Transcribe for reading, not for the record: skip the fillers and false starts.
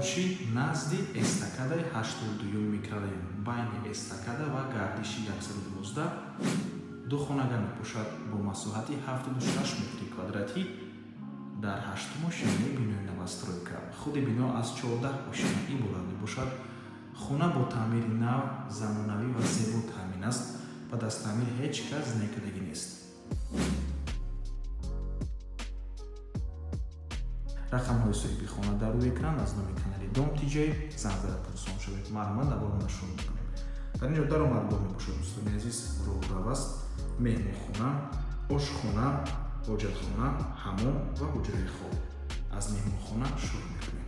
Пуршид, назди эстакадаи 82-юми микрорайон, байни эстакада ва гардиши 112 ду хонага мебошад бо масоҳати 76 метри квадратӣ дар ҳаштум ошёнаи бинои новостройка. Худи бино аз 14 ошёна иборат мебошад. Хона бо таъмири нав, замонавӣ ва зебо таъмин аст ва аз таъмир ҳеҷ кас некардагӣ нест. Рақамҳои соҳиби хона дар рӯи экран. Аз номи канали Дом Тиҷай занг зада пурсон шавед. Марҳамат, наворо нашр мекунем. Дар ин ҷо даромадгоҳ мебошад, дӯстони азиз, роҳрав аст, меҳмонхона, ошхона, ҳоҷатхона, ҳаммом ва ҳуҷраи хоб. Аз меҳмонхона шурӯъ мекунем.